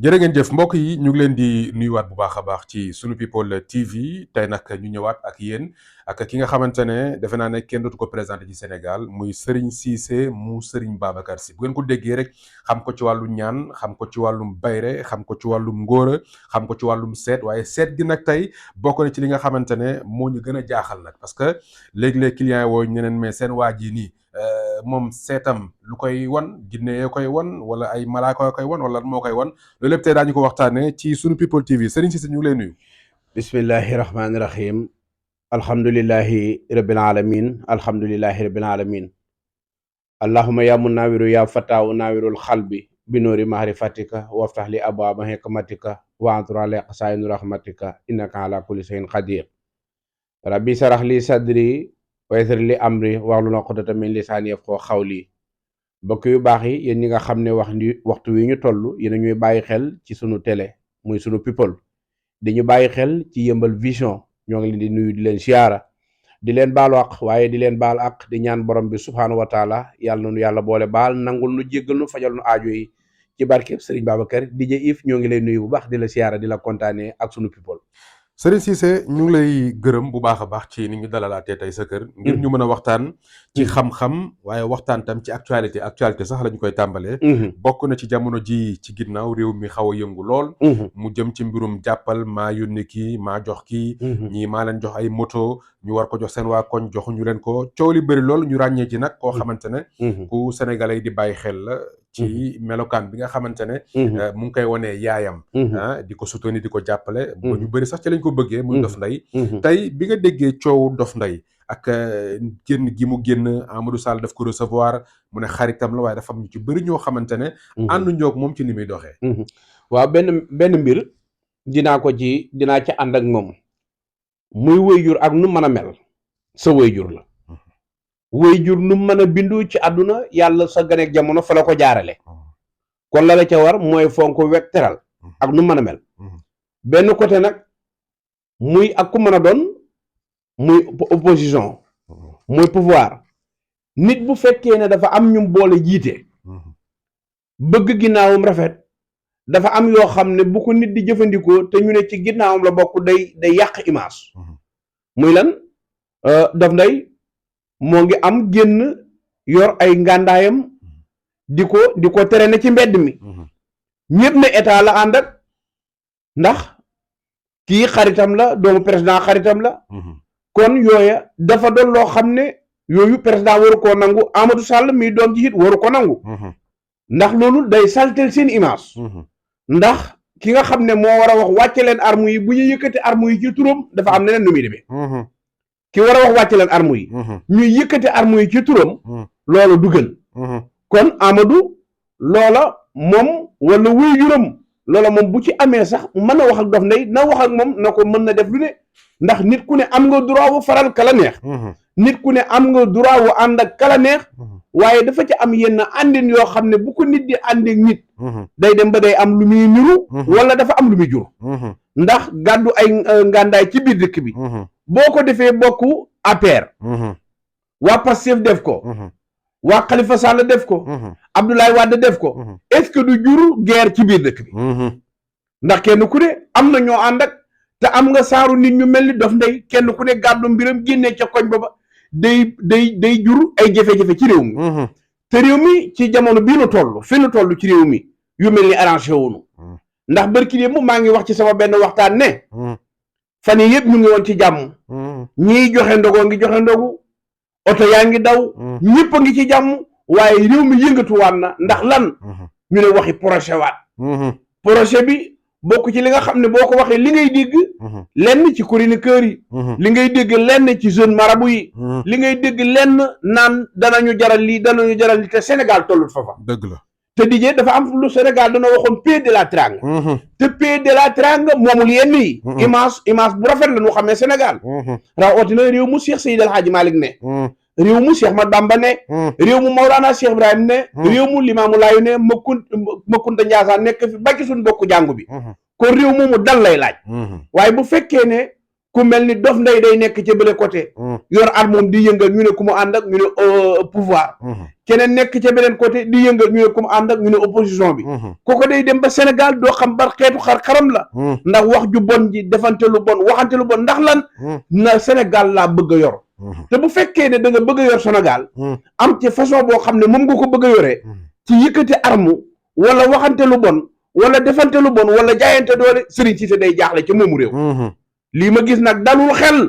jërë ngeen jëf mbokk yi ñu ngi leen di nuyuwaat bu baax a baax ci sunu people TV tey nag ñu ñëwaat ak yéen ak ki nga xamante ne defe naa ne kenn dootu ko présenté ci Sénégal muy Serigne Cissé mu Serigne Babacar Sy bu ngeen ko déggee rek xam ko ci wàllu ñaan xam ko ci wàllum bayre xam ko ci wàllum ngóora xam ko ci wàllum seet waaye seet gi nag tey bokk na ci li nga xamante ne moo ñu gën a jaaxal nag parce que léegi-léeg clients yi woo ñu neen mais seen waa ji nii moom seetam lu koy wan jinne yoo koy wan wala ay malaaka yoo koy wan wala moo koy wan loolu lépp tey daañu ko waxtaanee ci sunu people TV Serigne Cissé ñu ngi lay nuyu. bismillahi rahmaani rahim alhamdulillahi rabbil alamin alhamdulillahi rabbil alamin allahumma ya munawiru ya fatahu nawirul xalbi bi noori mahrifatika waftah li abwaaba hikmatika wa antura li qasaayinu rahmatika innaka ala kulli shay'in qadir rabbi sarah li sadri wa yassir li amri wahlul uqdatan min lisaani yafqahu qawli mbokk yu baax yi yéen ñi nga xam ne waxtu wi ñu toll yéen a ñuy bàyyi xel ci sunu télé muy sunu people di ñu bàyyi xel ci Yeumbeul Vision ñoo ngi leen di nuyu di leen siyaara di leen baalu àq waaye di leen baal àq di ñaan borom bi subhaanahu wa taala yàlla nu yàlla boole baal nangul nu jéggal nu fajal nu aajo yi ci barkeb Serigne Babacar DJ If ñoo ngi lay nuyu bu baax di la siyaara di la kontaanee ak sunu people. Serigne Cissé ñu ngi lay gërëm bu baax a baax ci ni ñu dalalaatee tey sa kër. ngir ñu mën a waxtaan ci xam-xam waaye waxtaan tam ci actualité sax lañu koy tàmbalee. bokk na ci jamono ji ci ginnaaw réew mi xaw a yëngu lool. mu jëm ci mbirum jàppal maa yónni kii maa jox kii. ñii maa leen jox ay moto ñu war ko jox seen waa koñ joxuñu leen ko coow li bëri lool ñu ràññee ci nag koo xamante ne. ku sénégalais di bàyyi xel la. ci melokaan bi nga xamante ne mu ngi koy wanee yaayam di ko soutenir di ko jàppale ba ñu bëri sax ci lañ ko bëggee muy Dof Ndeye tey bi nga déggee coow Dof Ndeye ak génn gi mu génn Amadou Sall daf ko recevoir mu ne xaritam la waaye dafa am ñu ci bëri ñoo xamante ne àndu ñoog moom ci ni muy doxee waaw benn mbir dinaa ci ànd ak moom muy wëyjur ak nu mën a mel sa wëyjur la wëyjur nu mën a bindu ci àdduna yàlla sa ganeek jamono fa la ko jaarale kon la ca war mooy fonk wekk teral ak nu mën a mel benn côté nag muy ak ku mën a doon muy opposition muy pouvoir nit bu fekkee ne dafa am ñu boole jiite bëgg ginnaawam rafet dafa am yoo xam ne bu ko nit di jëfandikoo te ñu ne ci ginnaawam la bokk day yàq image muy lan Dof Ndeye moo ngi am génn yor ay ngàndaayam di ko tere na ci mbedd mi ñëpp ne état la ànd ak ndax kii xaritam la doomu président xaritam la kon yooya dafa doon loo xam ne yooyu président waru koo nangu Amadou Sall mi doom ji it waru ko nangu ndax loolu day saltel seen image ndax ki nga xam ne moo war a wax wàcce leen arme yi bu ñu yëkkati arme yi ci turam dafa am neneen nu muy demee ki war a wax wàcce leen arme yi ñuy yëkkati arme yi ci turam loolu du gën kon Amadou loola moom wala wëyjuram loola moom bu ci amee sax mën a wax ak Dof Ndeye na wax ak moom na ko mën na def lu ne ndax nit ku ne am nga droit wu faral kala neex nit ku ne am nga droit wu ànd ak kala neex waaye dafa ci am yenn àndin yoo xam ne bu ko nit di àndeek nit day dem ba day am lu muy niru wala dafa am lu muy jur ndax gàddu ay ngàndaay ci biir dëkk bi boo ko defee bokku APR waa Pastef def ko waa Khalifa Sall def ko Abdoulaye Wade def ko est-ce que du jur guerre ci biir dëkk bi ndax kenn ku ne am na ñoo ànd ak te am nga saaru nit ñu mel ni Dof Ndeye kenn ku ne gàddu mbiram génnee ca koñ ba day jur ay jafe-jafe ci réew mi te réew mi ci jamono bii nu toll fi nu toll ci réew mi yu mel ni arrangé wunu ndax barki démb maa ngi wax ci sama benn waxtaan ne fan yi yëpp ñu ngi woon ci jàmm ñiy joxe ndogoo ngi joxe ndogu oto yaa ngi daw ñëpp a ngi ci jàmm waaye réew mi yëngatuwaat na ndax lan ñu ne waxi projet waat projet bi bokk ci li nga xam ne boo ko waxee li ngay dégg lenn ci chroniqueurs yi li ngay dégg lenn ci jeune marabout yi li ngay dégg lenn naan danañu jaral lii te Sénégal tollut foofa dëgg la te dijee dafa am lu Sénégal dana waxoon pays de la Teranga te pays de la Teranga moomul yenn yi image bu rafet la ñu xamee Sénégal rawatina réew mu Cheikh Seydi El Hadji Malick ne réew mu Cheikh Mat Bamba ne réew mu Mawlana Cheikh Ibrahim ne réew mu Limaamu Laayu ne Makunta Njaasaan nekk fi bàkki suñ bokk jàngu bi kon réew moomu dal lay laaj waaye bu fekkee ne ku mel ni Dof Ndeye day nekk ca bële côté yor ar moom di yëngal ñu ne ku mu ànd ak ñu ne pouvoir keneen nekk ca beneen côté di yëngal ñu ne ku mu ànd ak ñu ne opposition bi kooku day dem ba Sénégal doo xam bar xeetu xaram la ndax wax ju bon ji defante lu bon waxante lu bon ndax lan na Sénégal laa bëgg a yor te bu fekkee ne da nga bëgg a yor Sénégal am ci façon boo xam ne moom nga ko bëgg a yoree ci yëkkati armu wala waxante lu bon wala defante lu bon wala jaayante doole Serigne Cissé day jaaxle ci moomu réew lii ma gis nag dalul xel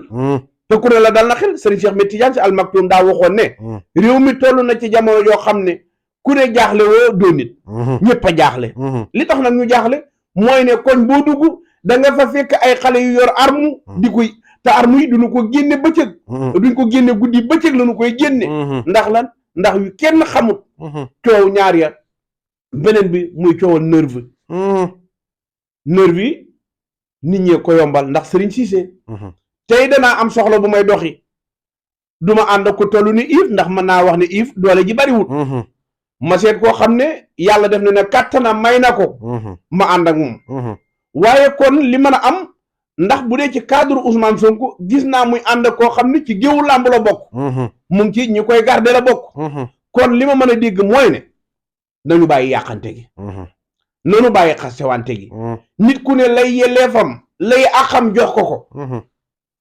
te ku ne la dal na xel Serigne Cheikh Ahmed Tidiane Sy Al Maktoum daa waxoon ne réew mi toll na ci jamono yoo xam ne ku ne jaaxle woo doo nit ñëpp a jaaxle li tax nag ñu jaaxle mooy ne koñ boo dugg da nga fa fekk ay xale yu yor arme di koy te arme yi duñu ko génne bëccëg duñ ko génne guddi bëccëg lañu koy génne ndax lan ndax yu kenn xamut coow ñaar ya beneen bi muy coowal nervi nervi nit ñee ko yombal ndax Serigne Cissé tey danaa am soxla bu may doxi duma ànd ak ko tollu ni Yves ndax mën naa wax ne Yves doole ji bariwut ma seet koo xam ne yàlla def na ne kàttanam may na ko ma ànd ak moom waaye kon li mën a am ndax bu dee ci cadre Ousmane Sonko gis naa muy ànd ak koo xam ne ci géewu làmb la bokk mu ngi ci ñi koy garder la bokk kon li ma mën a dégg mooy ne nañu bàyyi yàqante gi nanu bàyyi xastewante gi nit ku ne lay yelleefam lay àqam jox ko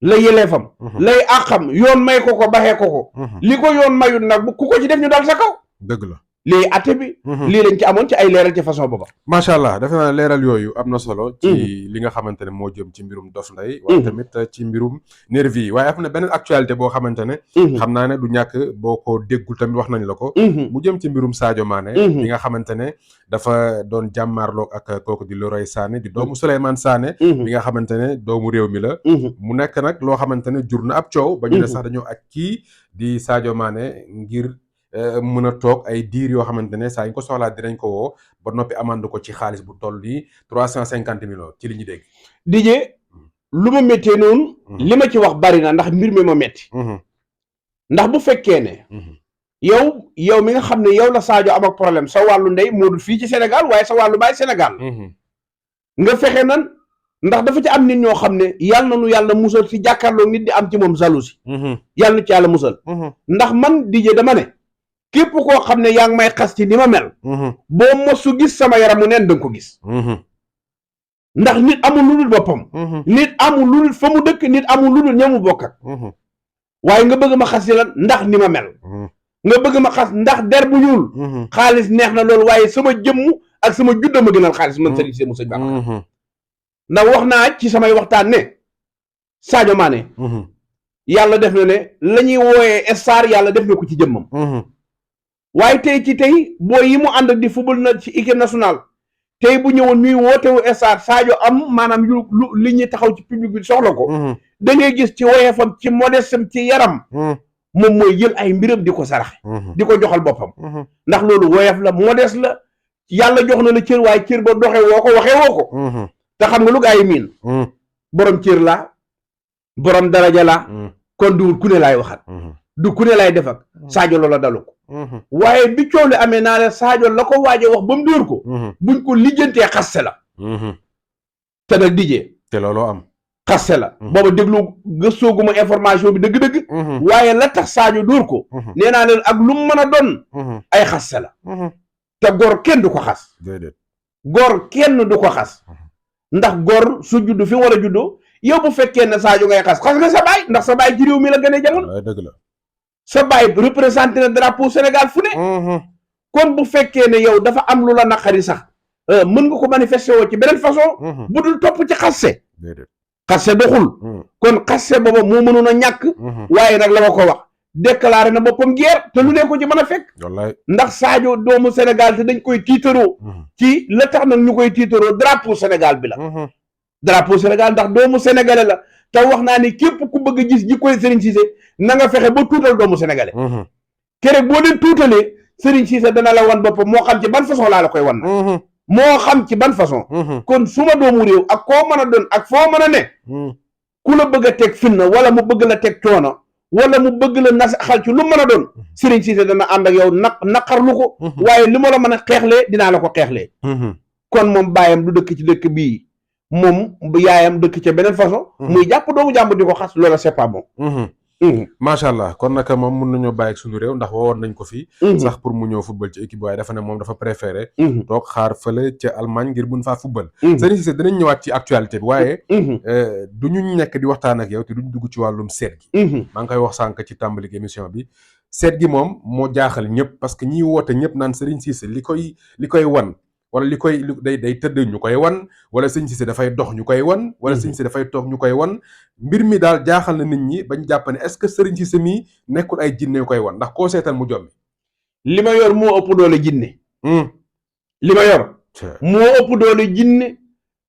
lay yelleefam lay àqam yoon may ko baxee ko li ko yoon mayut nag ku ko ci def ñu dal sa kaw dëgg la lii atte bi lii lañ ci amoon ci ay leeral ci façon booba macha allah defe naa leeral yooyu am na solo ci li nga xamante ne moo jëm ci mbirum Dof Ndeye waaye tamit ci mbirum nervi yi waaye am na beneen actualité boo xamante ne xam naa ne du ñàkk boo ko déggul tamit wax nañ la ko mu jëm ci mbirum Sadio Mané li nga xamante ne dafa doon jàmmaarloog ak kooku di Leroy Sané di doomu Souleymane Sané bi nga xamante ne doomu réew mi la mu nekk nag loo xamante ne jur na ab coow ba ñu ne sax dañoo ak kii di Sadio Mané ngir mën a toog ay diir yoo xamante ne saa ñu ko soxlaa dinañ ko woo ba noppi amande ko ci xaalis bu toll nii 350 millions ci li ñu dégg. Dijé lu ma méttee noonu. li ma ci wax bari na ndax mbir mi ma métti. ndax bu fekkee ne. yow mi nga xam ne yow la Sadio am ak problème sa wàllu ndey moo dul fii ci Sénégal waaye sa wàllu baay Sénégal. nga fexe nan ndax dafa ci am nit ñoo xam ne yàlla na nu yàlla musal ci jàkkaarloo nit di am ci moom jalousie. yàlla na ci yàlla musal. ndax man Dijé dama ne. képp koo xam ne yaa ngi may xas ci ni ma mel boo mosu gis sama yaramu neen danga ko gis ndax nit amul lu dul boppam nit amul lu dul fa mu dëkk nit amul lu dul ñamu bokk ak waaye nga bëgg ma xas ci lan ndax ni ma mel nga bëgg ma xas ndax der bu ñuul xaalis neex na loolu waaye sama jëmm ak sama judda ma gënal xaalis man Serigne Cissé mu sëñ Babacar ndax wax naa ci samay waxtaan ne Sadio Mané yàlla def na ne la ñuy wooyee star yàlla def na ko ci jëmmam waaye tey ci tey booy yi mu ànd di football na ci équipe nationale tey bu ñëwoon ñuy wootewu star Sadio am maanaam lu li ñuy taxaw ci public bi soxla ko da ngay gis ci woyefam ci modestem ci yaram moom mooy jël ay mbiram di ko saraxe di ko joxal boppam ndax loolu woyef la modeste la yàlla jox na la cër waaye cër ba doxee woo ko waxee woo ko te xam nga lu gaa yi miin borom cër la borom daraja la kon duwul ku ne laay waxat du ku ne laay def ak Sadio loola dalu ko waaye bi coow li amee naa ne Sadio la ko waaje wax ba mu dóor ko buñ ko lijjantee xaste la te nag Dijé te looloo am xaste la booba déglu gëstooguma information bi dëgg-dëgg waaye la tax Sadio dóor ko nee naa leen ak lu mu mën a doon ay xaste la te gor kenn du ko xas gor kenn du ko xas ndax gor su juddu fi mu war a juddoo yow bu fekkee ne Sadio ngay xas nga sa baay ndax sa baay ci réew mi la gën a jamono dëgg la sa baay représenté na drapeau Sénégal fu ne kon bu fekkee ne yow dafa am lu la naqari sax mën nga ko manifester woo ci beneen façon bu dul topp ci xasse xasse doxul kon xasse booba moo mënoon a ñàkk waaye nag la ma ko wax déclaré na boppam guerre te lu ne ko ci mën a fekk ndax Sadio doomu Sénégal te dañ koy tiitaroo ci la tax nag ñu koy tiitaroo drapeau Sénégal bi la drapeau Sénégal ndax doomu sénégalais la te wax naa ni képp ku bëgg a gis ji koy Serigne Cissé na nga fexe ba tuutal doomu sénégalais keroog boo leen tuutalee Serigne Cissé dana la wan boppam moo xam ci ban façon laa la koy wan na moo xam ci ban façon kon suma doomu réew ak koo mën a doon ak foo mën a ne ku la bëgg a teg finna wala mu bëgg la teg coono wala mu bëgg la nas xal ci lu mën a doon Serigne Cissé dana ànd ak yow naqarlu ko waaye li ma la mën a xeexlee dinaa la ko xeexlee kon moom bàyyam du dëkk ci dëkk bii moom bu yaayam dëkk ca beneen façon muy jàpp doomu jàmbur di ko xas loola c'est pas bon macha allah kon naka moom mun nañoo bàyyi ak suñu réew ndax wowoon nañ ko fi sax pour mu ñëw football ci équipe waaye dafa ne moom dafa préféré toog xaar fële ca Allemagne ngir mun faa football Serigne Cissé dinañ ñëwaat ci actualité bi waaye du ñu nekk di waxtaan ak yow te duñ dugg ci wàllum seet gi maa ngi koy wax sànq ci tàmbali émission bi seet gi moom moo jaaxal ñëpp parce que ñiy woote ñëpp naan Serigne Cissé li koy wan wala day tëdd ñu koy wan wala Serigne Cissé dafay dox ñu koy wan wala Serigne Cissé dafay toog ñu koy wan mbir mi daal jaaxal na nit ñi bañ jàpp ne est-ce que Serigne Cissé mii nekkul ay jinne yu koy wan ndax koo seetal mu jommi li ma yor moo ëpp doole jinne li ma yor moo ëpp doole jinne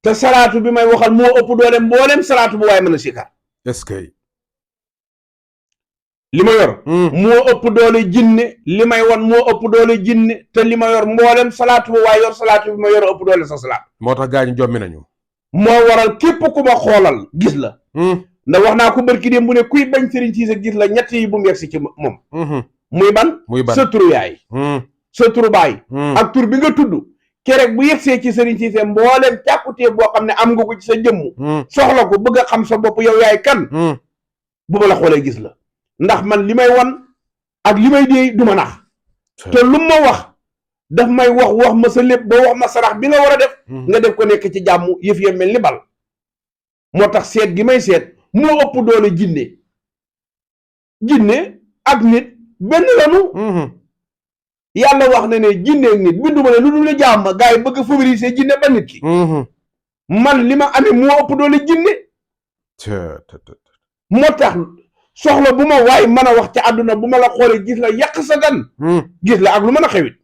te salaatu bi may waxal moo ëpp doole mboolem salaatu bu waaye mën a sikar est-ce que li ma yor moo ëpp doole jinne li may wan moo ëpp doole jinne te li ma yor mboolem salaatu bu waaye yor salaatu bi ma yor ëpp doole sa salaatu moo tax gaañu jommi nañu moo waral képp ku ma xoolal gis la ndax wax naa ko barki dem bu ne kuy bañ Serigne Cissé gis la ñett yi bu mu yegsi ci moom muy ban sa turu yaay sa turu baay ak tur bi nga tudd keroog bu yegsee ci Serigne Cissé mboolem càkkutee boo xam ne am nga ko ci sa jëmm soxla ko bëgg a xam sa bopp yow yaay kan bu ma la xoolee gis la ndax man li may wan ak li may dee du ma nax te lu ma wax daf may wax ma sa lépp ba wax ma sarax bi nga war a def nga def ko nekk ci jàmm yëf ya mel ni bal moo tax seet gi may seet moo ëpp doole jinne ak nit benn lanu yàlla wax na ne jinne ak nit binduma ne lu dul la jaam ma gars yi bëgg a favoriser jinne ba nit ki man li ma amee moo ëpp doole jinne moo tax soxla bu ma waay mën a wax ci àdduna bu ma la xoolee gis la yàq sa gan gis la ak lu mën a xewit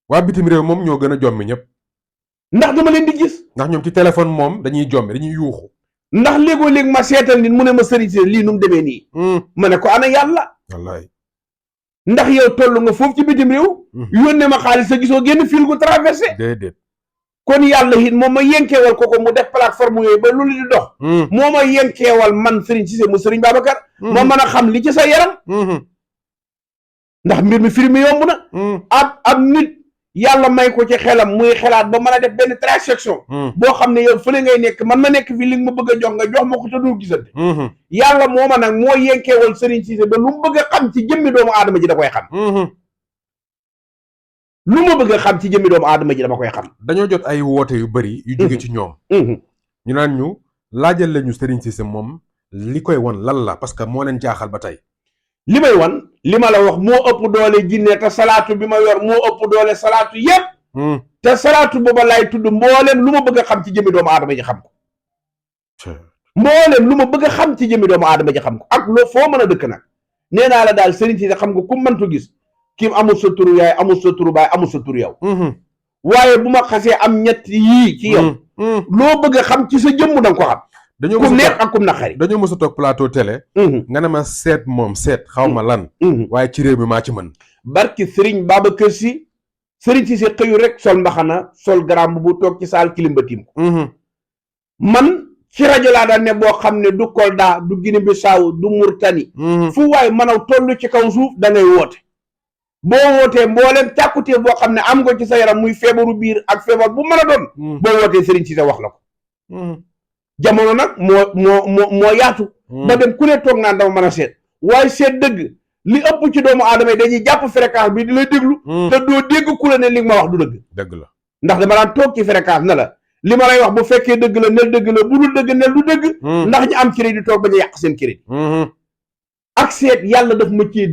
waa bitim réew moom ñoo gën a jommi ñëpp ndax dama leen di gis ndax ñoom ci téléphone moom dañuy jommi dañuy yuuxu ndax léegoo-léeg ma seetal nit mu ne ma Serigne Cissé lii nu mu demee nii ma ne ko ana yàlla wallaay ndax yow toll nga foofu ci bitim réew yónnee ma xaalis sa gisoo génn fil gu traversé déedéet kon yàlla it moom ma yenkeewal ko mu def plateforme yooyu ba loolu di dox moo ma yenkeewal man Serigne Cissé mu Serigne Babacar ma mën a xam li ci sa yaram ndax mbir mi firi mi yomb na ab nit yàlla may ko ci xelam muy xelaat ba mën a def benn transaction boo xam ne yow fële ngay nekk man ma nekk fi li nga ma bëgg a jox nga jox ma ko te doo gisante yàlla moo ma nag moo yenkeewal Serigne Cissé ba lu mu bëgg a xam ci jëmmi doomu aadama ji da koy xam lu ma bëgg a xam ci jëmmi doomu aadama ji dama koy xam dañoo jot ay woote yu bari yu jóge ci ñoom ñu naan ñu laajal lañu Serigne Cissé moom li koy wan lan la parce que moo leen jaaxal ba tey li may wan li ma la wax moo ëpp doole jinne te salaatu bi ma yor moo ëpp doole salaatu yépp te salaatu booba laay tudd mbooleem lu ma bëgg a xam ci jëmmi doomu aadama ji xam ko mbooleem lu ma bëgg a xam ci jëmmi doomu aadama ji xam ko ak loo foo mën a dëkk nag nee naa la daal Serigne Cissé xam nga ku mëntu gis kim amul sa turu yaay amul sa turu baay amul sa turu yow waaye bu ma xasee am ñett yii ci yow loo bëgg a xam ci sa jëmm danga ko xam kum neex ak kum naqari dañoo mës a toog plateau télé nga ne ma seet moom seet xaw ma lan waaye ci réew mi maa ci mën barki Serigne Babacar Sy Serigne Cissé xëyu rek sol mbaxana sol garam bu toog ci saal kilim ba tiim ko man ci rajo laa daan ne boo xam ne du Kolda du Guinée Bissau du Mauritanie fu waay manaw toll ci kaw suuf da ngay woote boo wootee mbooleem càkkutee boo xam ne am nga ci sa yaram muy feebaru biir ak feebar bu mën a doon boo wootee Serigne Cissé wax la ko jamono nag moo yaatu ba dem ku ne toog naan dama mën a seet waaye seet dëgg li ëpp ci doomu aadama yi dañuy jàpp fréquence bi di la déglu te doo dégg ku la ne li nga ma wax du dëgg la ndax dama daan toog ci fréquence ne la li ma lay wax bu fekkee dëgg la nel dëgg la bu dul dëgg nel du dëgg ndax ñu am crédit toog ba ñu yàq seen crédit ak seet yàlla daf ma ci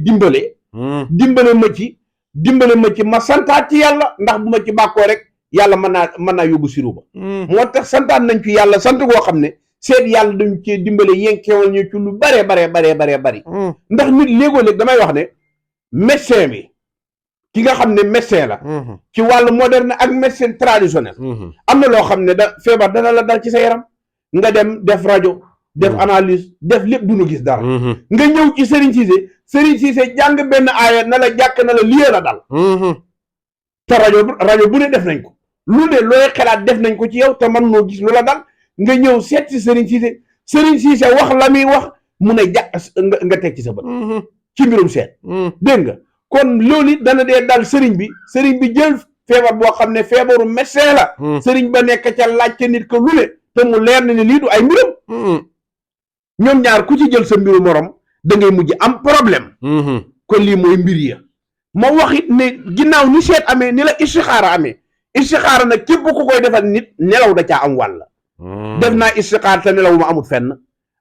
dimbale ma ci ma santaat ci yàlla ndax bu ma ci bàkkoo rek yàlla mën naa yóbbu siru ba moo tax santaat nañ ci yàlla sant goo xam ne seet yàlla dañu cee dimbale yenkeewal ñu ci lu bare bari ndax nit léegoo-léeg damay wax ne médecin bi ki nga xam ne médecin la ci wàllu moderne ak médecin traditionnel am na loo xam ne feebar dana la dal ci sa yaram nga dem def rajo def analyse def lépp duñu gis dara nga ñëw ci Serigne Cissé jàng benn aaya na la jàkk na la liyee la dal te rajo bu ne def nañ ko lu ne looy xalaat def nañ ko ci yow te man noo gis lu la dal nga ñëw seet ci Serigne Cissé wax la muy wax mun a jàkk nga teg ci sa bët ci mbirum seet dégg nga kon loolu it dana dee dal Serigne bi jël feebar boo xam ne feebaru médecin la Serigne ba nekk ca laajte nit ko lu ne te mu leer na ne lii du ay mbiram ñoom ñaar ku ci jël sa mbiru morom da ngay mujj am problème kon lii mooy mbir ya ma wax it ne ginnaaw ni seet amee ni la istixaara amee istixaara nag képp ku koy defal nit nelaw da caa am wàll def naa istixaara te nelaw ma amut fenn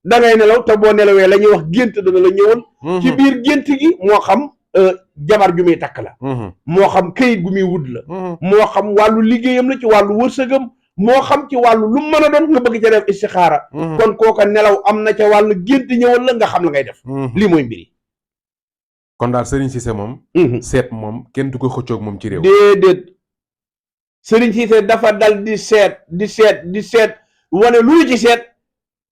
da ngay nelaw te boo nelawee la ñuy wax gént dana la ñëwal ci biir gént gi moo xam jabar ju muy takk la moo xam këyit gu muy wut la moo xam wàllu liggéeyam la ci wàllu wërsëgam moo xam ci wàllu lu mën a doon nga bëgg ca def istixaara kon kooka nelaw am na ca wàllu gént ñëwal la nga xam la ngay def lii mooy mbiri kon daal Serigne Cissé moom seet moom kenn du ko xëccoog moom ci réew déedéet Serigne Cissé dafa dal di seet wane lu ci seet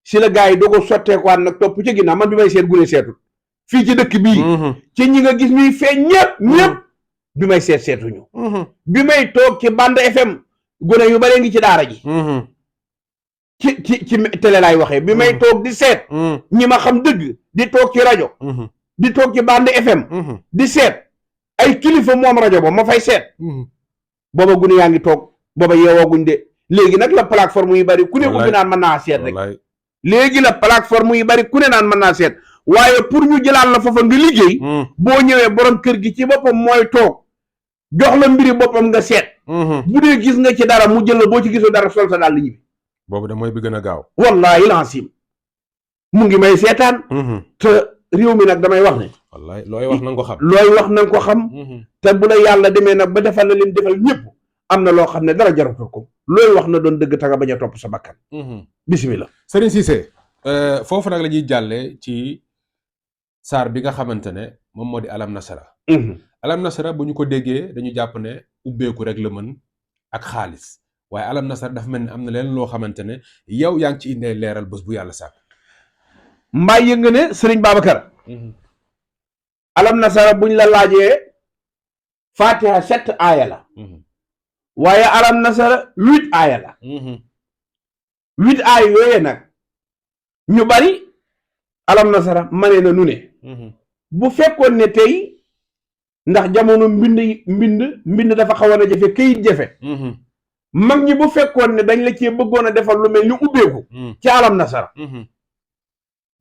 si la gars yi doo ko sotteekuwaat nag topp ci ginnaaw man bi may seet gune seetul fii ci dëkk bii ci ñi nga gis ñuy feeñ ñëpp bi may seetuñu bi may toog ci Bande FM gune yu bare ngi ci daara ji ci télé laay waxee bi may toog di seet ñi ma xam dëgg di toog ci rajo di toog ci Bande FM di seet ay kilifa moom rajo ba ma fay seet booba gune yaa ngi toog booba yeewooguñ de léegi nag la plateforme yu bari ku ne ubbi naan mën naa seet rek léegi la plateforme yu bari ku ne naan mën naa seet waaye pour ñu jëlaat la foofa nga liggéey boo ñëwee borom kër gi ci boppam mooy toog jox la mbiri boppam nga seet bu dee gis nga ci dara mu jël la boo ci gisoo dara sol sa daal li ñibbi boobu de mooy bi gën a gaaw wallaahi lancim mu ngi may seetaan te réew mi nag damay wax ne wallaay looy wax na nga ko xam looy wax na nga ko xam te bu la yàlla demee nag ba defal la leen defal ñëpp am na loo xam ne dara jaratul ko looy wax na doon dëgg taga bañ a topp sa bakkan bismillah Serigne Cissé foofu nag la ñuy jàllee ci saar bi nga xamante ne moom moo di alam nasara alam nasara bu ñu ko déggee dañu jàpp ne ubbeeku rek la mën ak xaalis waaye alam nasara dafa mel ni am na leen loo xamante ne yow yaa ngi ci indee leeral bés bu yàlla sàkk mbaa yënga ne Serigne Babacar alam nasara buñ la laajee fatiha 7 aaya la waaye alam nasara 8 aaya la 8 aaya yooyee nag ñu bari alam nasara mane na nu ne bu fekkoon ne tey ndax jamono mbind dafa xawoon a jafe këyit jafe mag ñi bu fekkoon ne dañ la cee bëggoon a defal lu mel ni ubbeeku ci alam nasara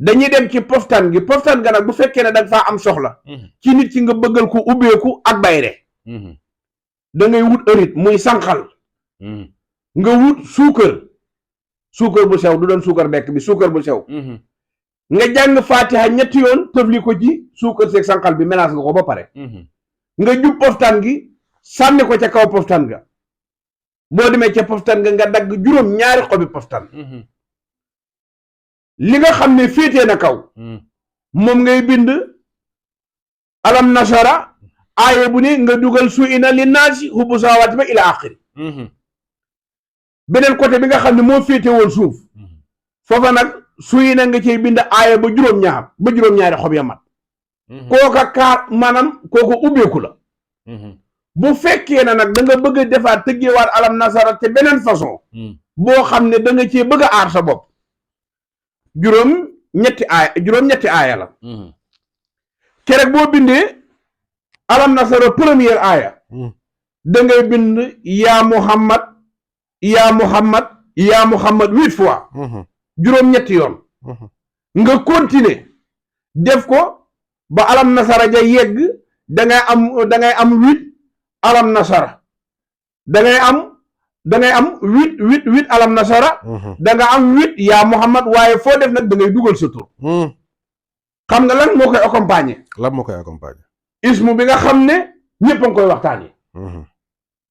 dañuy dem ci poftan gi poftan ga nag bu fekkee ne danga faa am soxla ci nit ki nga bëggal ko ubbeeku ak bayre da ngay wut ërit muy sànqal nga wut suukar bu sew du doon suukar bekk bi suukar bu sew nga jàng fatiha 3 yoon tëfli ko ci suukar seeg sànqal bi mélange nga ko ba pare nga jub poftan gi sànni ko ca kaw poftan ga boo demee ca poftan ga nga dagg juróom ñaari xobi poftan li nga xam ne féetee na kaw moom ngay bind alam nasara aaye bu ne nga dugal su ina li naasi hubbu sawaati ba ila axiri beneen côté bi nga xam ne moo féete woon suuf foofa nag su ina nga cay bind aaye ba juróom-ñaari xob ya mat kooka kaar maanaam kooka ubbeeku la bu fekkee na nag da nga bëgg a defaat tëggeewaat alam nasara te beneen façon boo xam ne da nga cee bëgg a aar sa bopp juróom-ñetti aaya la kerek boo bindee alam nasara première aaya da ngay bind yaa muhammad 8 fois juróom-ñetti yoon nga continuer def ko ba alam nasara ja yegg da ngay am 8 alam nasara da ngay am 8 alam nasara da nga am 8 yaa muhammad waaye foo def nag da ngay dugal sa tur xam nga lan moo koy accompagner ismu bi nga xam ne ñëpp a ngi koy waxtaanee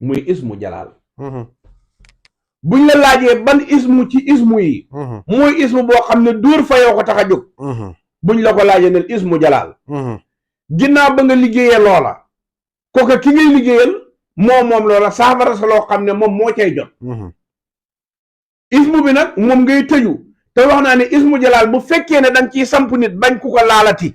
muy ismu jalaal buñ la laajee ban ismu ci ismu yi mooy ismu boo xam ne dóor fa yow ko tax a jóg buñ la ko laajee ne ismu jalaal ginnaaw ba nga liggéeyee loola kooka ki ngay liggéeyal moom loola saafara sa loo xam ne moom moo cay jot ismu bi nag moom ngay tëju te wax naa ne ismu jalaal bu fekkee ne danga ciy samp nit bañ ku ko laalati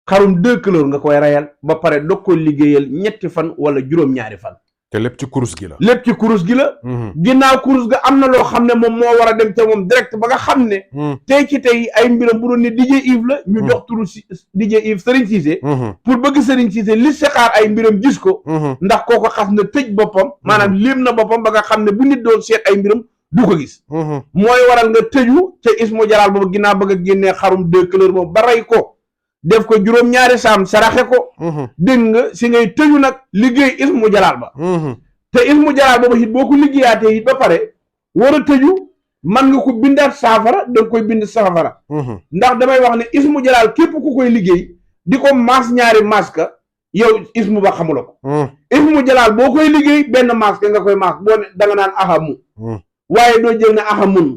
xarum 2 kilos nga koy reyal ba pare dog ko liggéeyal 3 fan wala juróom-ñaari fan te lépp ci kurus gi la ginnaaw kurus ga am na loo xam ne moom moo war a dem te moom direct ba nga xam ne tey ci tey ay mbiram bu doon ne DJ Yves la ñu jox turu DJ Yves Serigne Cissé pour bëgg Serigne Cissé li saxaar ay mbiram gis ko ndax kooko xas na tëj boppam maanaam léem na boppam ba nga xam ne bu nit doon seet ay mbiram du ko gis mooy waral nga tëju ca ismu jalaal boobu ginnaaw bëgg a génnee xarum 2 couleurs boobu ba rey ko def ko juróom-ñaari saam saraxe ko dégg nga si ngay tëju nag liggéey ismu jalaal ba te ismu jalaal boobu it boo ko liggéeyaatee it ba pare war a tëju man nga ko bindaat saafara da nga koy bind saafara ndax damay wax ne ismu jalaal képp ku koy liggéey di ko maas ñaari maska yow ismu ba xamula ko ismu jalaal boo koy liggéey benn maska nga koy maas boo ne da nga naan ahamu waaye doo jël ne ahamun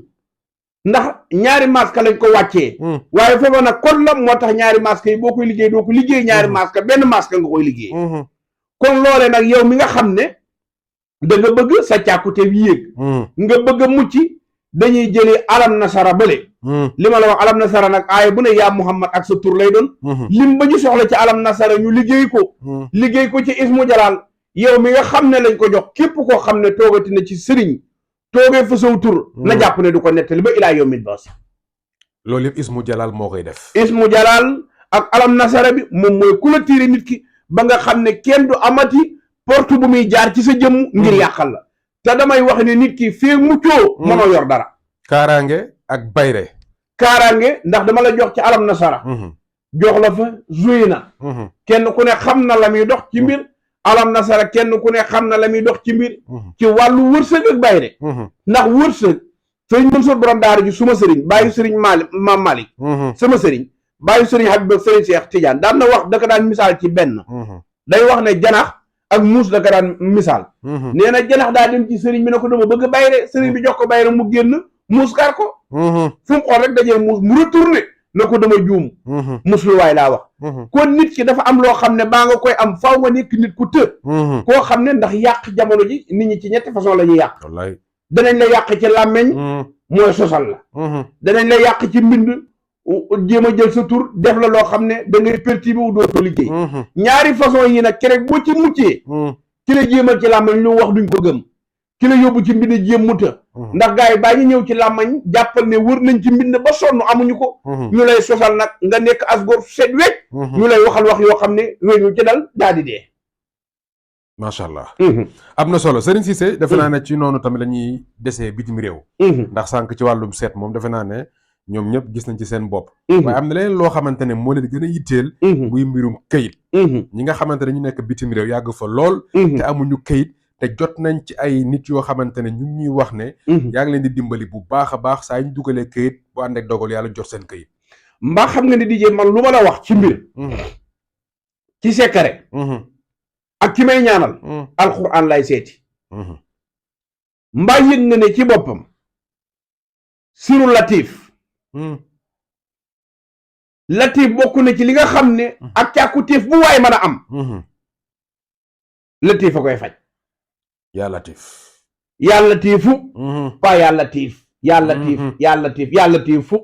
ndax ñaari maska lañ ko wàccee waaye foofa nag kon la moo tax ñaari maska yi boo koy liggéey doo ko liggéey ñaari maska benn maska nga koy liggéey kon loole nag yow mi nga xam ne da nga bëgg sa càkkute yéeg nga bëgg a mucc dañuy jëlee alam nasara bële li ma la wax alam nasara nag aaya bu ne yaa muhammad ak sa tur lay doon lim ba ñu soxla ci alam nasara ñu liggéey ko ci ismu jalaal yow mi nga xam ne lañ ko jox képp koo xam ne toogati na ci sëriñ toogee fa saw tur na jàpp ne du ko nettali ba ilaa yawmil baas loolu yëpp ismu jalaal moo koy def ismu jalaal ak alam nasara bi moom mooy ku la tiire nit ki ba nga xam ne kenn du amati porte bu muy jaar ci sa jëmm ngir yàqal la te damay wax ne nit ki fee muccoo mënoo yor dara kaaraange ak bayre kaaraange ndax dama la jox ci alam nasara jox la fa zuy na kenn ku ne xam na la muy dox ci mbir alam nasara kenn ku ne xam na la muy dox ci mbir ci wàllu wërsëg ak bayre ndax wërsëg sëriñ Mansour borom daara ji suma sëriñ bàyyi sëriñ Maam Malick sama sëriñ bàyyi sëriñ Habib ak sëriñ Cheikh Tidiane daan na wax daka daan misaal ci benn day wax ne janax ak muus daka daan misaal nee na janax daa dem ci sëriñ bi ne ko dama bëgg bayre sëriñ bi jox ko bayre mu génn muus kar ko fu mu xool rek dajee muus mu retourné na ko dama juum musluwaay laa wax kon nit ki dafa am loo xam ne baa nga koy am faaw nga nekk nit ku të koo xam ne ndax yàq jamono ji nit ñi ci ñetti façon la ñuy yàq danañ la yàq ci làmmeñ mooy sosal la danañ la yàq ci mbind jéem a jël sa tur def la loo xam ne da ngay perturbé wu dootoo liggéey ñaari façon yi nag kerek boo ci muccee ki la jéemal ci làmmeñ lu wax duñ ko gëm ki la yóbbu ci mbind jéem mu të ndax gars yi baa ñu ñëw ci làmmañ jàppal ne wër nañ ci mbind ba sonn amuñu ko ñu lay sosal nag nga nekk asgor set wecc ñu lay waxal wax yoo xam ne wéñu ci dal daal di dee macha allah am na solo Serigne Cissé defe naa ne ci noonu tamit la ñuy desee bitim réew ndax sànq ci wàllum seet moom defe naa ne ñoom ñëpp gis nañ ci seen bopp waaye am na leneen loo xamante ne moo leen gën a yitteel muy mbirum këyit ñi nga xamante ne ñu nekk bitim réew yàgg fa lool te amuñu këyit te jot nañ ci ay nit yoo xamante ne ñu ngi ñuy wax ne yaa ngi leen di dimbali bu baax a baax saa ñu dugalee këyit bu ànd ak dogal yàlla jot seen këyit mbaa xam nga ne DJ man lu ma la wax ci mbir ci secret ak ki may ñaanal alxuraan lay seeti mbaa yëg nga ne ci boppam siru latif bokk na ci li nga xam ne ak càkkutéef bu waay mën a am latif a koy faj yaa latif yàlla tiifu pas yàlla tiif yàlla tiif yàlla tiif yàlla tiifu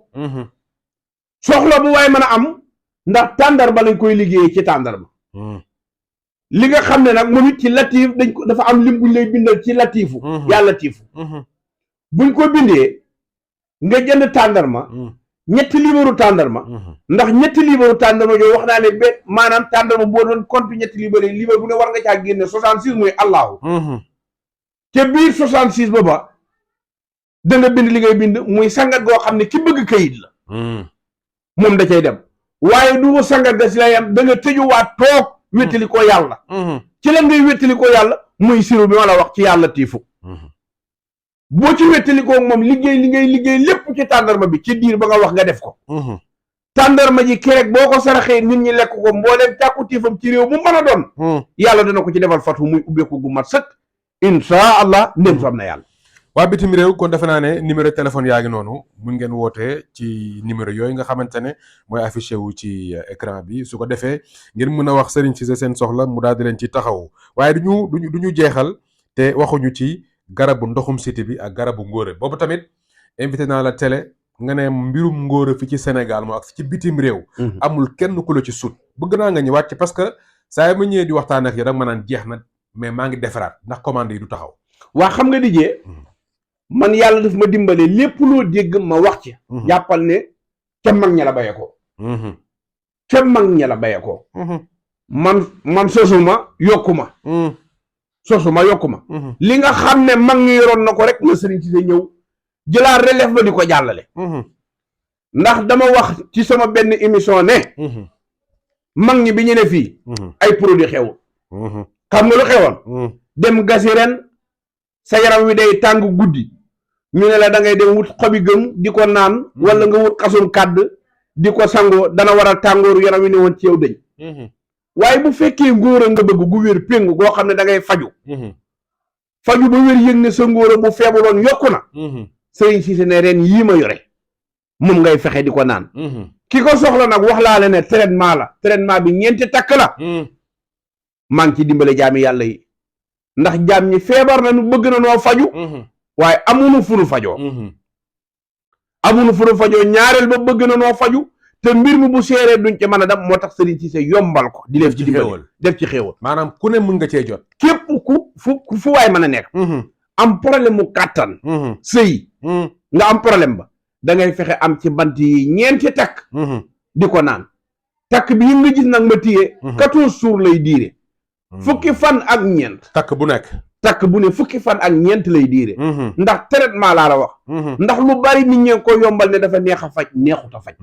soxla bu waay mën a am ndax tàndarma lañ koy liggéeyee ci tàndarma li nga xam ne nag moom it ci latif dañ ko dafa am lim buñ lay bindal ci latifu yàlla tiifu buñ ko bindee nga jënd tàndarma ñetti liibaru tàndarma ndax ñetti liibaru tàndarma yooyu wax naa ne ba maanaam tàndarma boo doon compte ñetti liibar yi liibar bu ne war nga caa génne 66 muy allahu ca biir 66 ba da nga bind li ngay bind muy sangat goo xam ne ki bëgg kayit la moom da cay dem waaye du sangat ga si lay am da nga tëjuwaat toog wéttali ko yàlla ci la ngay wéttali ko yàlla muy siru bi ma la wax ci yàlla tiifu boo ci wéttali ko moom liggéey li ngay liggéey lépp ci tàndarma bi ci diir ba nga wax nga def ko tàndarma ji kerek boo ko saraxee nit ñi lekk ko mbooleem càkku tiifam ci réew mu mën a doon yàlla dana ko ci defal fatu muy ubbeeku gu mat sëkk insha allah ndém sam na yàlla waa bitim réew kon defe naa ne numéro téléphone yaa ngi noonu mun ngeen wootee ci numéro yooyu nga xamante ne mooy affiché wu ci écran bi su ko defee ngeen mën a wax Serigne Cissé seen soxla mu daal di leen ci taxaw waaye duñu jeexal te waxuñu ci garabu ndoxum siti bi ak garabu ngóore boobu tamit invité naa la télé nga ne mbirum ngóore fi ci Sénégal moo ak fi ci bitim réew amul kenn ku la ci sut bëgg naa nga ñëwaat ci parce que saa yi ma ñëwee di waxtaan ak yow da nga ma naan jeex na mais maa ngi defaraat ndax commande yi du taxaw waa xam nga dijee man yàlla daf ma dimbale lépp loo dégg ma wax ci jàppal ne ca mag ña la baye ko ca mag ña la baye ko man sosuma yokkuma sosuma yokkuma li nga xam ne mag ñi yoroon na ko rek la Serigne Cissé ñëw jëlaat relève ba di ko jàllale ndax dama wax ci sama benn émission ne mag ñi bi ñu ne fii ay produit xewul xam nga lu xewoon dem gasi ren sa yaram wi day tàng guddi ñu ne la da ngay dem wut xobi gëm di ko naan wala nga wut xasum kàdd di ko sangoo dana waral tàngooru yaram wi ne woon ci yow dëñ waaye bu fekkee ngóora nga bëgg gu wér péng goo xam ne da ngay faju ba wér yëg ne sa ngóora bu feebuloon yokku na Serigne Cissé ne ren yii ma yore moom ngay fexe di ko naan ki ko soxla nag wax laa la ne traitement bi ñeenti takk la maa ngi ci dimbale jaami yàlla yi ndax jaam ñi feebar na nu bëgg na noo faju waaye amuñu fu nu fajoo ñaareel ba bëgg na noo faju te mbir mi bu seeree duñ ci mën a dem moo tax Serigne Cissé yombal ko di leen ci dimbale def ci xéewal maanaam ku ne mën nga cee jot képp ku fu waay mën a nekk am problème mu kàttan sëy nga am problème ba da ngay fexe am ci bant yi ñeenti takk di ko naan takk bi yi nga gis nag ma téye 14 jours lay diire fukki fan ak ñeent takk bu ne fukki fan ak ñeent lay diire ndax traitement laa la wax ndax lu bari nit ñee ko yombal ne dafa neex a faj neexut a faj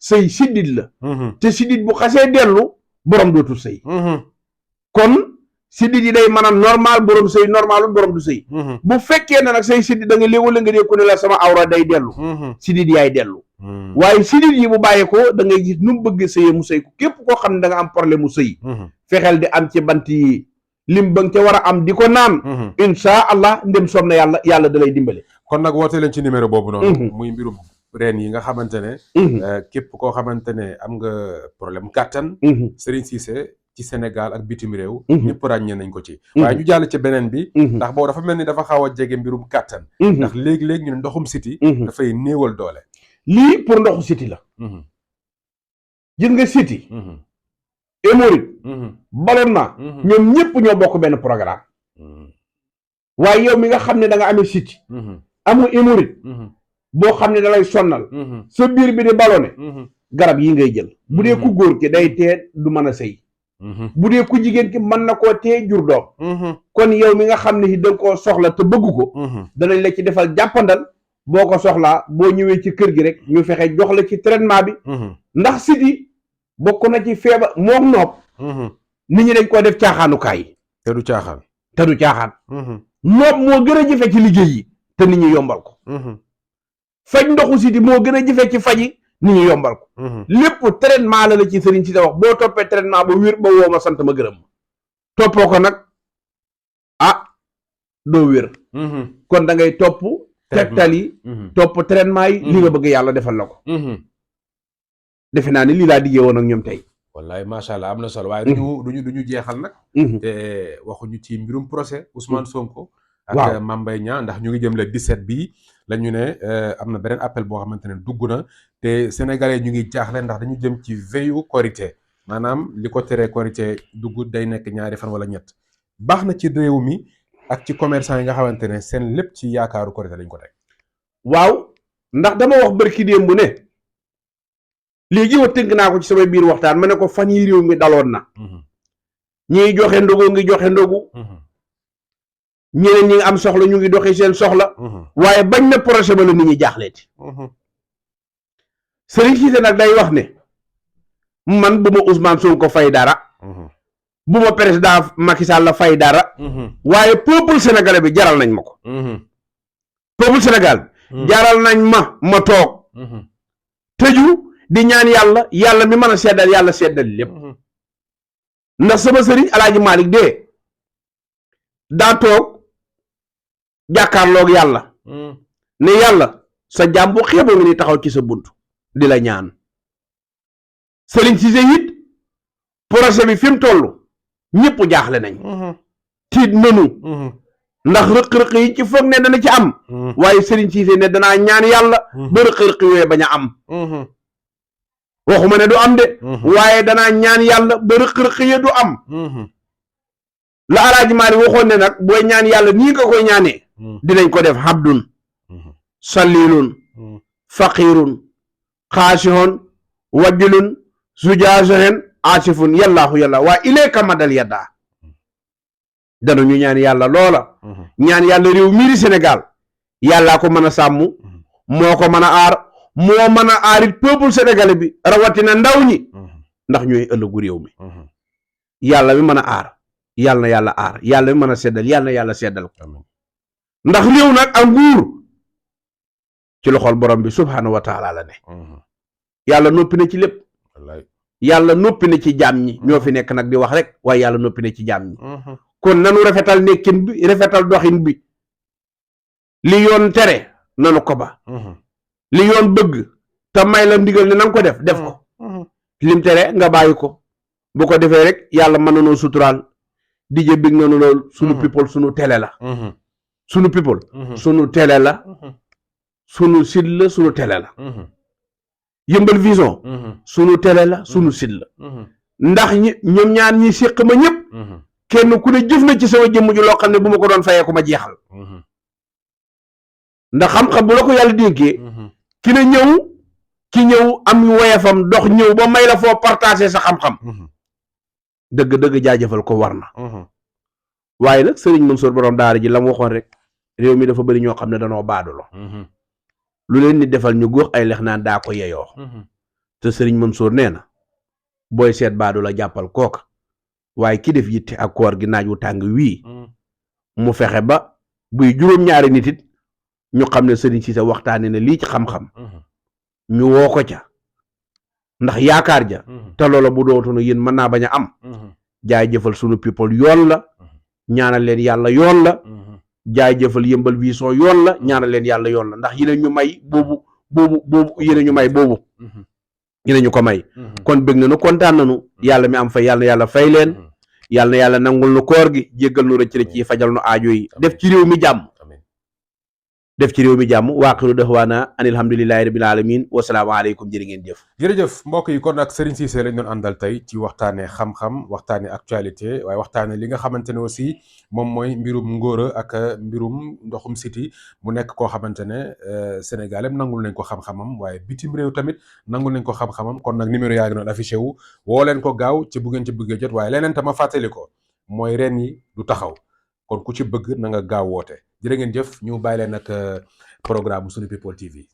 sëy siddit la te siddit bu xasee dellu borom dootul sëy kon siddit yi day mën a normal borom sëy normalul borom du sëy bu fekkee ne nag say siddit da nga léegoo la nga dee ku ne la sama awra day dellu siddit yaay dellu waaye siddit yi bu bàyyee ko da ngay gis nu mu bëgg sëyee mu sëy ko képp koo xam ne da nga am problème mu sëy fexeel di am ci bant yi lim ba nga ca war a am di ko naan insha allah ndem soob na yàlla da lay dimbale kon nag woote leen ci numéro boobu noonu muy mbirum reen yi nga xamante ne képp koo xamante ne am nga problème kàttan Serigne Cissé ci Sénégal ak bitim réew ñëpp ràññee nañ ko ci waaye ñu jàll ci beneen bi ndax boobu dafa mel ni dafa xaw a jege mbirum kàttan ndax léegi-léegi ñu ne ndoxum siti dafay néewal doole lii pour ndoxu siti la gis nga siti hémorroïde ballonnement ñoom ñëpp ñoo bokk benn programme waaye yow mi nga xam ne da nga amee siti amul hémorroïde boo xam ne da lay sonnal sa biir bi di ballonné garab yi ngay jël bu dee ku góor ki day tee du mën a sëy bu dee ku jigéen ki mën na koo tee jur doom kon yow mi nga xam ne da nga koo soxla te bëgg ko danañ la ci defal jàppandal boo ko soxlaa boo ñëwee ci kër gi rek ñu fexe jox la ci traitement bi ndax siti bokk na ci feebar moom nopp nit ñi dañ koo def caaxaanukaay te du caaxaan nopp moo gën a jafe ci liggéey yi te nit ñi yombal ko faj ndoxu siti moo gën a jafe ci faj yi nit ñi yombal ko lépp traitement la ci Serigne Cissé wax boo toppee traitement ba wér ba woo ma sant ma gërëm toppoo ko nag doo wér kon da ngay topp tegtal yi topp traitement yi li nga bëgg yàlla defal la ko defe naa ni lii laa diggee woon ak ñoom tey wallaay macha allah am na solo waaye duñu jeexal nag te waxuñu ci mbirum procès Ousmane Sonko ak Mame Mbaye Niang ndax ñu ngi jëm le 17 bii la ñu ne am na beneen appel boo xamante ne dugg na te sénégalais ñu ngi jaaxle ndax dañu jëm ci veillu korité maanaam li ko teree korité dugg day nekk 2 fan wala 3 baax na ci réew mi ak ci commerçant yi nga xamante ne seen lépp ci yaakaaru korité lañ ko teg waaw ndax dama wax bërki démb bu ne léegi wa tënk naa ko ci sama biir waxtaan ma ne ko fan yi réew mi daloon na ñiy joxe ndogu ngi joxe ndogu ñeneen ñi nga am soxla ñu ngi doxi seen soxla waaye bañ na projet ba la nit ñi jaaxleeti Serigne Cissé nag day wax ne man bu ma Ousmane Sonko fay dara bu ma président Macky Sall la fay dara waaye peuple sénégalais bi jaral nañ ma ko peuple Sénégal jaral nañ ma toog tëju di ñaan yàlla mi mën a seddal yàlla seddal lépp ndax sama sëriñ Alaaji Malick de daa toog jàkkaarloog yàlla ne yàlla sa jaam bu xeeboo nga ni taxaw ci sa bunt di la ñaan Serigne Cissé it projet bi fi mu toll ñëpp jaaxle nañ tiit nanu ndax rëq-rëq yi ci foog ne dana ci am waaye Serigne Cissé ne danaa ñaan yàlla ba rëq-rëq yooyu bañ a am waxuma ne du am de waaye danaa ñaan yàlla ba rëq-rëq yi du am la Alaaji Maalik waxoon ne nag booy ñaan yàlla nii nga koy ñaanee dinañ ko def habdun sallilun faqirun xaasihun wajjulun sujaasohen asifun yallaahu yàlla waaye ilayka madal yaddaa dana ñu ñaan yàlla loola ñaan yàlla réew miiri Sénégal yàllaa ko mën a sàmm moo ko mën a aar moo mën a aar it peuple sénégalais bi rawatina ndaw ñi ndax ñooy ëllëgu réew mi yàlla mi mën a aar yàlla na yàlla aar yàlla mi mën a seddal yàlla na yàlla seddal ko ndax réew nag ak nguur ci loxol borom bi subhaanahu wa taala la ne yàlla noppi na ci lépp yàlla noppi na ci jaam ñi ñoo fi nekk nag di wax rek waaye yàlla noppi na ci jaam ñi kon nanu rafetal nekkin bi rafetal doxin bi li yoon tere nanu ko ba li yoon bëgg te may la ndigal ne nanga ko def ko lim tere nga bàyyi ko bu ko defee rek yàlla mën na noo suturaal di jë big nanu lool sunu people sunu télé la sunu people sunu télé la sunu site la sunu télé la Yeumbeul Vision sunu télé la sunu site la ndax ñoom ñaar ñi séq ma ñëpp kenn ku ne jëf na ci sama jëmm ji loo xam ne bu ma ko doon fayee ko ma jeexal ndax xam-xam bu la ko yàlla dénkee ki ne ñëw am woyefam dox ñëw ba may la foo partager sa xam-xam dëgg-dëgg jaajëfal ko war na waaye nag Serigne Mansour borom daara ji la mu waxoon rek réew mi dafa bëri ñoo xam ne danoo baadulo lu leen ni defal ñu góox ay lex naan daa ko yeyoo te Serigne Mansour nee na booy seet baadu la jàppal kooka waaye ki def yitte ak koor gi naaj wu tàng wii mu fexe ba buy juróom-ñaari nit it ñu xam ne Serigne Cissé waxtaane ne lii ci xam-xam ñu woo ko ca ndax yaakaar ja te loola bu dootoon yéen mën naa bañ a am jaay jëfal sunu people yoon la ñaanal leen yàlla yoon la jaay jëfal Yeumbeul Vision yoon la ñaanal leen yàlla yoon la ndax yéen ñu may boobu yéen ñu may boobu yéen ñu ko may kon bëgg nañu kontaan nañu yàlla mi am fay yàlla na yàlla fay leen yàlla na yàlla nangul nu koor gi jéggal nu rëcc rëcc yi fajal nu aajo yi def ci réew mi jàmm waaqiru da'waana anil hamdulillahi rabbil alamin wasalaamu aleykum jërë ngeen jëf jërëjëf mbokk yi kon ak Serigne Cissé lañ doon àndal tey ci waxtaane xam-xam waxtaane actualité waaye waxtaane li nga xamante ne aussi moom mooy mbirum ngóora ak mbirum ndoxum siti mu nekk koo xamante ne Sénégal yëpp nangul nañ ko xam-xamam waaye bitim réew tamit nangul nañ ko xam-xamam kon nag numéro yaa ngi doon affiché wu woo leen ko gaaw ci bu ngeen ci bëggee jot waaye leneen tama fàttali ko mooy ren yi du taxaw kon ku ci bëgg na nga gaaw woote jërë ngeen jëf ñu bàyyi leen ak programme Sunu People TV